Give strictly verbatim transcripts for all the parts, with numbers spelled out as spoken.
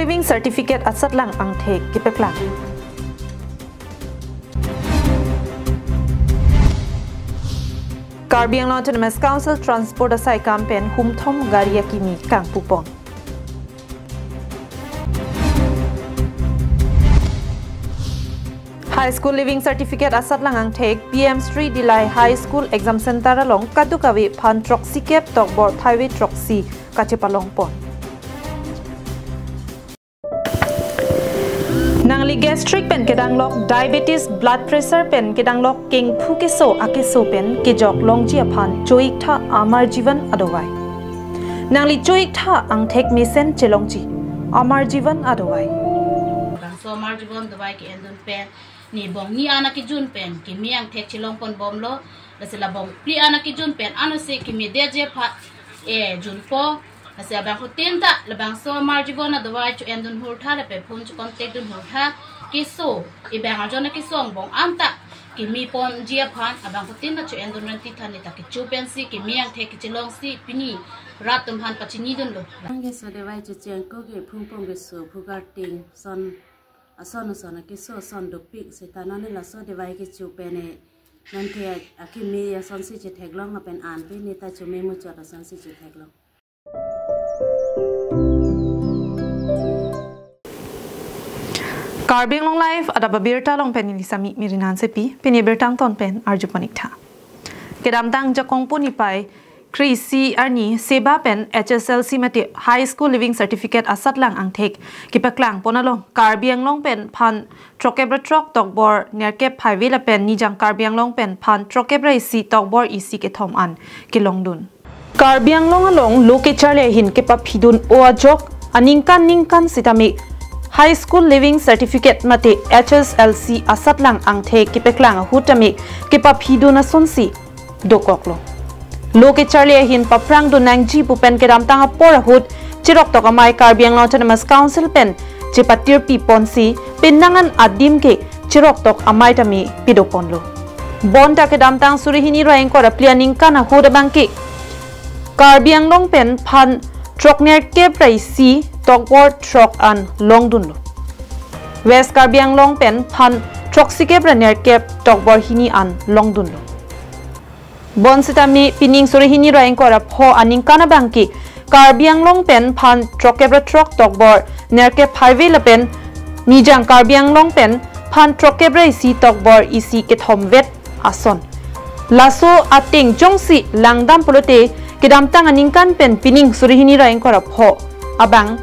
Living Certificate asatlang angthek kepeklang. Karbi Anglong Autonomous Council Transport asai kam pen humthom gari akimi kangpupon. High School Living Certificate asatlang angthek P M Sri Dillai High School Exam Center along kadokave aphan throksi kep tokbor phaive throksi kachepalongpon. Nangli gastric pen kedanglok, diabetes, blood pressure pen kedanglok, kengphu keso akeso pen kejok longji aphan cho-iktha Amar Jeevan adovai. Nangli cho-iktha angthek mesen chelongji Amar Jeevan adovai. Bangso Amar Jeevan dovai ke-endun pen ni bong ni ana kejun pen kimi angthek chelongponbomlo, lasi la bong phli ana kejun pen ano se kimi deje pha e junpo. Lasi abangphutin ta labangso Amar Jeevan adovai cho-endun hurtha lapen phone cho-contact dun hurtha. Keso, ibang arjon keso angbong anta kimiponji aphan abangphutin ta cho-endun renti than, neta kecho pensi kimi angthek kechelongsi pini rat atum aphan pachinidunlo. Bang keso dovai checheng ko ke phungpong keso, phugarting, son ason ason akeso ason dopik seta nani laso dovai kecho pen e nangke akimi asonsi chetheklong lapen an pen neta chome muchot asonsi chetheklong. Karbi Anglong Live adap abirta along pen neli Sami Mirinan Sepi, pini birta angton pen arjupon-iktha. Kedamtang Jakong Punipai kre-isi arni SEBA pen H S L C mate High School Living Certificate asatlang angthek kepaklangpon along Karbi Anglong pen phan throkkep ra throk tokbor nerkep phaive lapen Nijang Karbi Anglong pen phan throkkep ra isi tokbor isi kethom an kelongdun. Karbi Anglong along lo kecharli ahin kepaphidun-o ajok aningkan ningkan sitame High School Living Certificate mate H S L C asatlang angthek kepeklang ahut tame kepaphidun asonsi dokoklo. Lo kecharli ahin paprangdun nangji pu pen kedamtang apor ahut cheroktok amei Karbi Anglong Autonomous Council pen chepatirpiponsi penang an adim ke cheroktok amei tame padoponlo. Bonta kedamtang suri hini ra ingkoi ra phli aningkan ahut abangke Karbi Anglong pen phan throknerkep ra isi tokbor throk an longdunlo. West Karbi Anglong pen phan throksikep ra nerkep tokbor hini an longdunlo. Bonsitame pining suri hini ra ingkoi ra pho aningkan abangke Karbi Anglong pen phan throkkep ra throk tokbor nerkep phaive lapen Nijang Karbi Anglong pen phan throkkep ra isi tokbor isi kethomvet ason. Laso ateng jongsi langdam pulote kedamtang aningkan pen pining suri hini ra ingkoi ra pho abang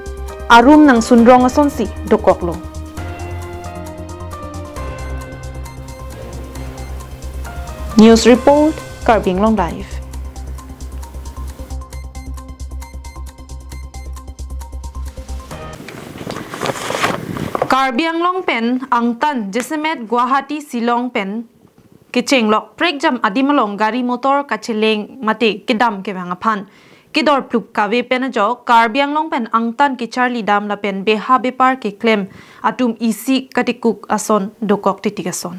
arum nangsunrong asonsi dokoklo. News report, Karbi Anglong Live. Karbi Anglong pen angtan jasemet Guwahati Shillong pen kechenglok prekjam adim along gari motor kacheleng mate kedam kevang aphan kedor plup kave pen ajok Karbi Anglong pen angtan kecharli dam lapen beha bepar keklem atum isi katikuk ason dokok titik ason.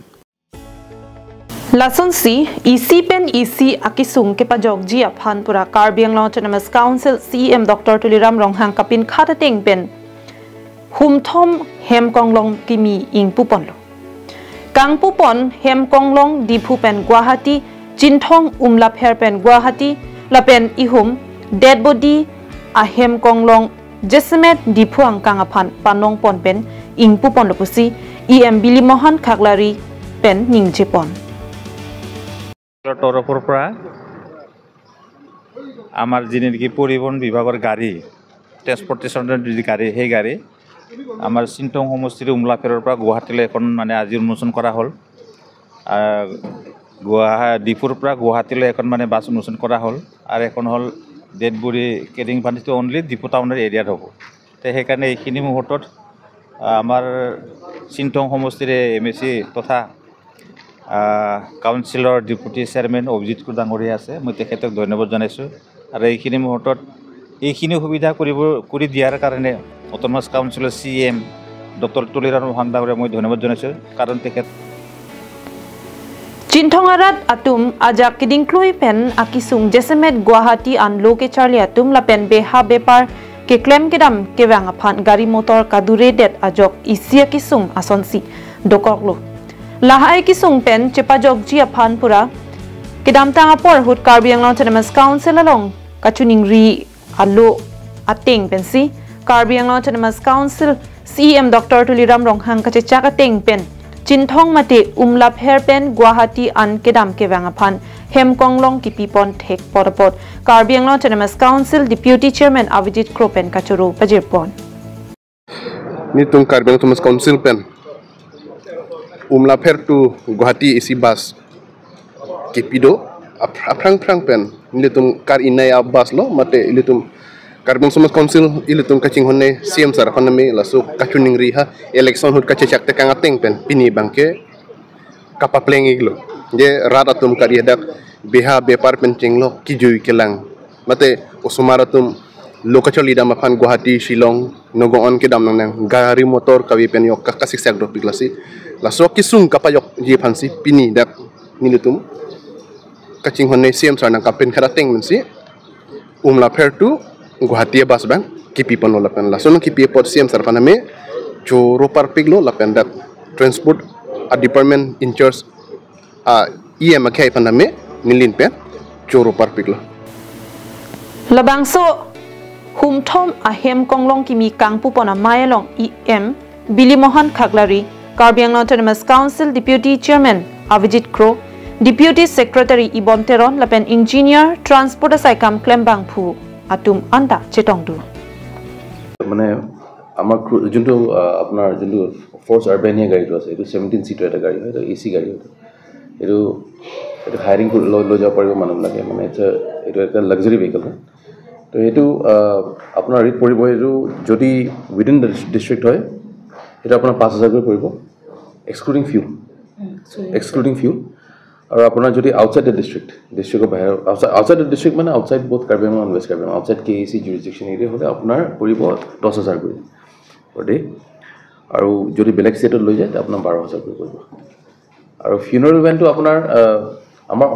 Lasonsi isi pen isi akesung kepajokji aphan pura Karbi Anglong Autonomous Council C E M Doctor Tuliram Ronghang kapinkhat ateng pen humthom hem konglong kimi ingpuponlo. Kangpupon hem konglong Diphu pen Guwahati, Chinthong Umlapher pen Guwahati, lapen ihum dead body ahem konglong jasemet Diphu angkang aphan panongpon pen ingpuponlo pusi E M Bili Mohan Khaklari pen ningjepon. তৰফৰ পৰা আমাৰ যি নেকি পৰিবহণ বিভাগৰ গাড়ী, ট্ৰেন্সপৰ্টেশ্যনৰ যি গাড়ী, সেই গাড়ী আমাৰ চিনথং সমষ্টিৰ উমলাফেৰৰ পৰা গুৱাহাটীলৈ এখন মানে আজি উন্মোচন কৰা হ'ল। আহ, গুৱাহা-, ডিফুৰ পৰা গুৱাহাটীলৈ এখন মানে বাছ উন্মোচন কৰা হ'ল, আৰু এখন হ'ল ডেড বডি কেৰিং ভেন, যিটো অনলি ডিফু টাউনৰ এৰিয়াত হ'ব। তে সেইকাৰণে এইখিনি মুহূৰ্তত, আহ, আমাৰ চিনথং সমষ্টিৰে এম এ চি তথা, আহ, কাউন্সিলৰ ডেপুটি চেয়াৰমেন অভিজিত কুৰ ডাঙৰীয়া আছে, মই তেখেতক ধন্যবাদ জনাইছোঁ। আৰু এইখিনি মুহূৰ্তত এইখিনি সুবিধা কৰিব, কৰি দিয়াৰ কাৰণে অট'নমাছ কাউন্সিলৰ চি এম ডক্টৰ তুলিৰাম ৰংহাং ডাঙৰীয়াক মই ধন্যবাদ জনাইছোঁ, কাৰণ তেখেত Chinthong arat atum ajak kedingklui pen akesung jasemet Guwahati an lo kecharli atum lapen beha bepar keklem kedam kevang aphan gari motor kaduredet ajok isi akisung asonsi dokoklo. Lahai akisung pen chepajokji aphan pura kedamtang apor ahut Karbi Anglong Autonomous Council along kachiningri alo ateng pensi Karbi Anglong Autonomous Council C E M Doctor Tuliram Ronghang kachechak ateng pen Chinthong mate Umlapher pen Guwahati an kedam kevang aphan hem konglong kipipon thek apot apot Karbi Anglong Autonomous Council Deputy Chairman Avijit Kro pen kachoro pajirpon. Nelitum Karbi Anglong Autonomous Council pen Umlapher to Guwahati A C bus kipi do, aph- aphrang phrang pen nelitum kar-inai a-bus lo, mate ilitum Karbi Anglong Autonomous Council ilitum kachinghon ne C E M sir aphan name laso kachiningri ha election ahut kachechak tekang ateng pen pini abangke kapapleng-iklo. Je rat atum kari hadak beha bepar pen chenglok kijui kelang. Mate osomar atum lo kacharli dam aphan Guwahati, Shillong, Nagaon kedam nangnang, gari motor kave pen yok ka- kasiksak dopik lasi. Laso akisung kapajokji aphansi pini dak nelitum kachinghon ne C E M sir nangkapin khat ateng pensi Umlapher to Guwahati a-bus abang kipiponlo lapen laso nangkipi apot C E M sir aphan name choro parpiklo lapen dak transport a-department in charge a E M akhei aphan name nelitum pen choro parpiklo. Labangso humthom ahem konglong kimi kangpupon amei along E M Bili Mohan Khaklari, Karbi Anglong Autonomous Council Deputy Chairman Avijit Kro, Deputy Secretary Ibon Teron lapen Engineer Transport asaikam klembangphu atum anta chetongdun. মানে আমাৰ ক্ৰু যোনটো আহ, আপোনাৰ যোনটো ফৰ্চ আৰ্বেনিয়া গাড়ীটো আছে, এইটো ছেভেণ্টিন চিটৰ এটা গাড়ী হয়, এইটো এ চি গাড়ী হয়। এইটো এইটো হায়াৰিং লৈ লৈ যাব পাৰিব মানুহবিলাকে, মানে it's a- এইটো এটা লাক্সাৰী ভেহিকল হয়। তো সেইটো আহ, আপোনাৰ ৰেট পৰিব, এইটো যদি উইদিন দ্য ডিষ্ট্ৰিক্ট হয়, সেইটো আপোনাৰ পাঁচ হাজাৰকৈ পৰিব, এক্সক্লুডিং ফিউল। Excluding fuel. আৰু আপোনাৰ যদি আউটছাইড দ্য ডিষ্ট্ৰিক্ট, ডিষ্ট্ৰিক্টৰ বাহিৰত, আউটছাইড আউটছাইড দ্য ডিষ্ট্ৰিক্ট মানে outside both Karbi Anglong and West Karbi Anglong, outside K A C jurisdiction area হ'লে আপোনাৰ পৰিব দহ হাজাৰকৈ পাৰ ডে। আৰু যদি বেলেগ ষ্টেটত লৈ যায়, তেতিয়া আপোনাৰ বাৰ হাজাৰকৈ পৰিব। আৰু ফিউনেৰেল ভেনটো আপোনাৰ আহ, আমাৰ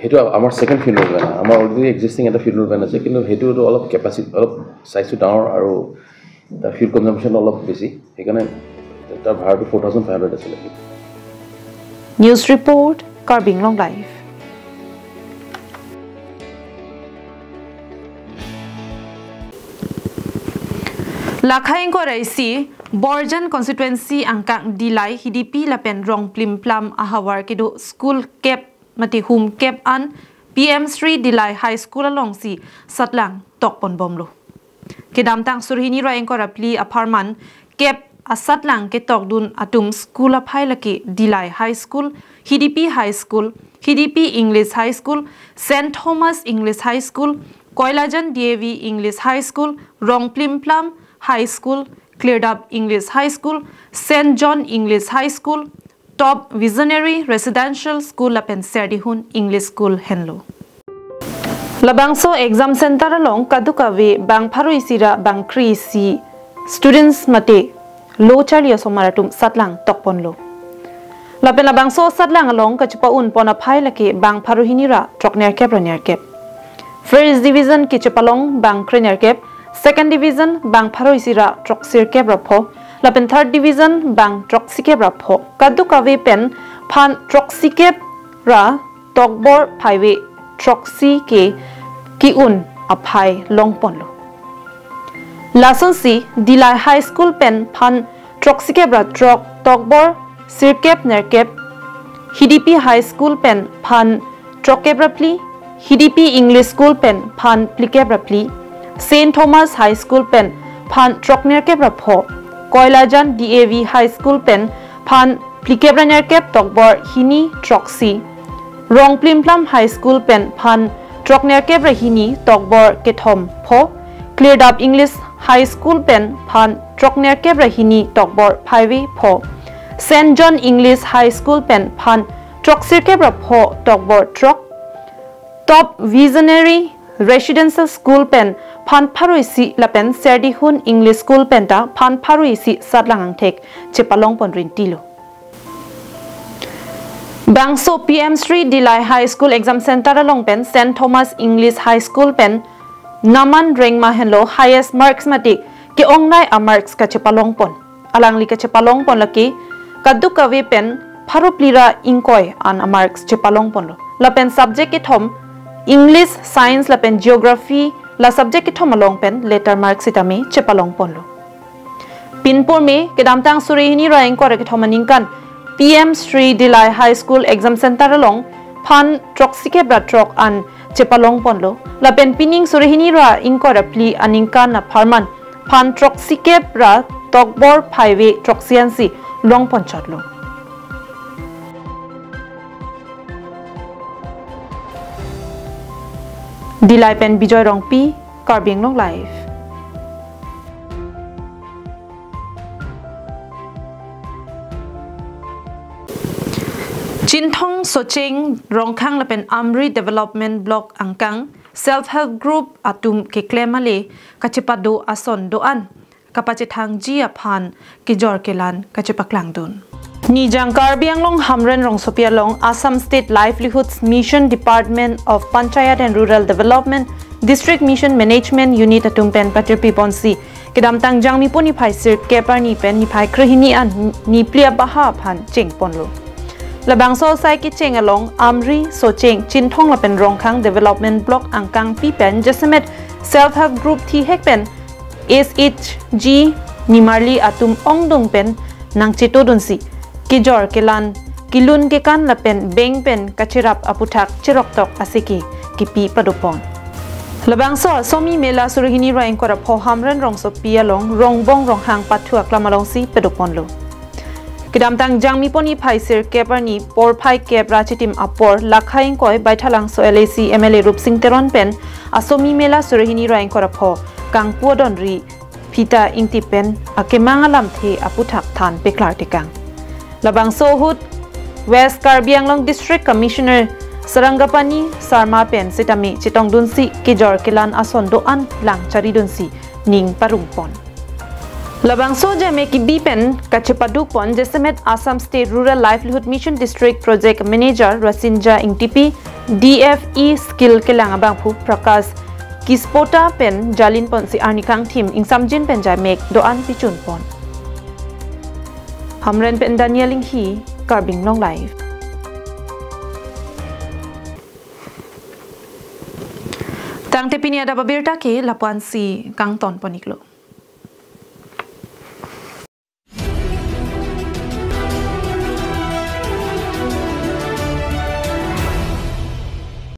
সেইটো আমাৰ ছেকেণ্ড ফিউনেৰেল ভেন হয়। আমাৰ অলৰেডি এক্সিষ্টিং এটা ফিউনেৰেল ভেন আছে, কিন্তু সেইটো অলপ কেপাচিটি, অলপ চাইজটো ডাঙৰ আৰু তাৰ ফিউল কনজাম্পশ্যন অলপ বেছি, সেইকাৰণে তাৰ ভাড়াটো ফ'ৰ থাউজেণ্ড ফাইভ হাণ্ড্ৰেড আছিলে। News report, Karbi Anglong Live. Lakhai ingkoi ra isi Borjan constituency angkang Dillai Hidipi lapen Rongplimplam ahavar kedo school kep mate hum kep an P M Shri Dillai High School alongsi satlang tokponbomlo. Kedamtang surhini ra ingkoi ra phli apharman kep asatlang ketokdun atum school aphai lake Dillai High School, Hidipi High School, Hidipi English High School, Saint Thomas English High School, Koilajan D A V English High School, Rongplimplam High School, Klirdap English High School, Saint John English High School, Top Visionary Residential School lapen Serdihun English School henlo. Labangso exam center along kadokave bang pharo isi ra bang kre isi students mate lo charli osomar atum satlang tokponlo. Lapen labangso satlang along kachepa-unpon aphai lake bang pharo hini ra throknerkep ra nerkep. First division kechepalong bang krenerkep, second division bang pharo isi ra throksirkep ra pho, lapen third division bang throksikep ra pho. Kadokave pen phan throksikep ra tokbor phaive throksi ke ki-un aphai longponlo. Lasonsi Dillai High School pen phan throksikep ra throk, tokbor sirkep nerkep, Hidipi High School pen phan throkkep ra phli, Hidipi English School pen phan phlikep ra phli, Saint Thomas High School pen phan throknerkep ra pho, Koilajan D A V High School pen phan phlikep ra nerkep tokbor hini throksi, Rongplimplam High School pen phan throknerkep ra hini tokbor kethom pho, Klirdap English High School pen phan throknerkep ra hini tokbor phaive pho, Saint John English High School pen phan throksirkep ra pho tokbor throk, Top Visionary Residential School pen phan pharo isi lapen Serdihun English School pen ta phan pharo isi satlang angthek chepalongpon rintilo. Bangso P M Shri Dillai High School Exam Center along pen Saint Thomas English High School pen Naman Rengma henlo highest marks mate ke-ongnei a-marks kachepalongpon. Alangli kachepalongpon lake kadokave pen pharo phli ra ingkoi an a-marks chepalongponlo. Lapen subject kethom English, Science lapen Geography la subject kethom along pen letter marks sitame chepalongponlo. Pinpur me kedamtang suri hini ra ingkoi ra kethom aningkan P M Shri Dillai High School Exam Center along phan throksi kep ra throk an chepalongponlo. Lapen pining suri hini ra ingkoi ra phli aningkan apharman phan throksi kep ra tokbor phaive throksi ansi longponchotlo. Dillai pen Bijoy Rongpi, Karbi Anglong Live. Chinthong, Socheng, Rongkhang lapen Amri Development Block angkang Self Help Group atum keklem ale kachepado ason do-an kapachethangji aphan kejor kelan kachepaklangdun. Nijang Karbi Anglong Hamren rongsopi along Assam State Livelihoods Mission, Department of Panchayat and Rural Development, District Mission Management Unit atum pen patirpi ponsi kedamtang Jangmi pu niphai sirkep arni pen niphai krehini an niphli abaha aphan chengponlo. Labangso asai kecheng along Amri, Socheng, Chinthong lapen Rongkhang Development Block angkangpi pen jasemet Self Help Group thihek pen S H G nimarli atum ongdung pen nangchetodunsi kejor kelan, kelun kekan lapen bank pen kacherap aputhak cheroktok asiki kipi padopon. Labangso Asomi Mela suri hini ra ingkoi ra pho Hamren rongsopi along Rongbong Ronghang pathu aklam alongsi padoponlo. Kedamtang Jangmi pu niphai sirkep arni porphai kep ra chitim apor Lakha ingkoi Baithalangso L A C M L A Rupsing Teron pen Asomi Mela suri hini ra ingkoi ra pho kangpu adonri Phita Ingti pen akemang alamthe aputhak than peklar tekang. Labangso ahut West Karbi Anglong District Commissioner Sarangapani Sarma pen sitame chetongdunsi kejor kelan ason do-an lang charidunsi ning parungpon. Labangso ajame kibi pen kachepadukpon jasemet Assam State Rural Livelihood Mission District Project Manager Rasinja Ingtipi, D F E skill kelang abangphu Prakash Kispota pen jalinponsi arni kangthim ingsamjin pen jamek do-an pichunpon. Hamren pen Daniel Inghi, Karbi Anglong Live. Tangte pini adap abirta ke lapu-ansi kangtonpon-iklo.